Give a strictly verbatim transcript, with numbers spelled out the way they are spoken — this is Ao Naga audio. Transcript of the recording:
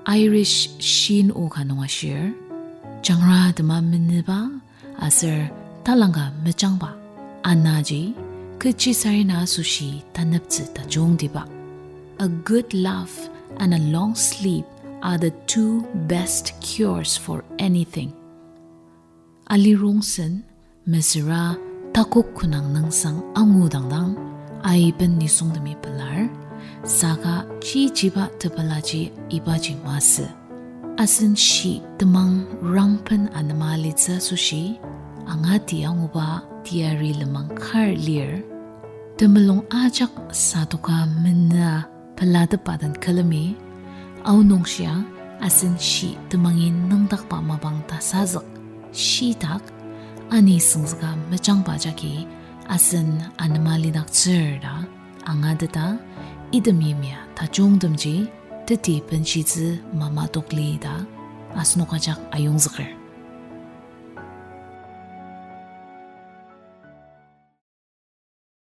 Irish shin o ka nung ashir, jangra tema menüba aser talangka mejangba anaji kechisarena asoshi taneptsü tajungtiba. A good laugh and a long sleep are the two best cures for anything. Alirongsen, mesüra takok künang nüngsang angudangdang, aiben nisungtemi pelar, saka chichiba tepelaji ibaji masü. Asen shi temang rangpen anema alitsü asoshi, angati anguba teyari lenmang kar lir. Temulung ajak sadoka menüa pelatepba den külemi, aonung shia asen shi temangi nüngdakba mapang tasazük shitak, ani süngzüka mejangba jagi asen anema lidaktsür ta angateta, item yimya tajungtemji teti benshitsü mama tokli ta asenok ajak ayongzüker.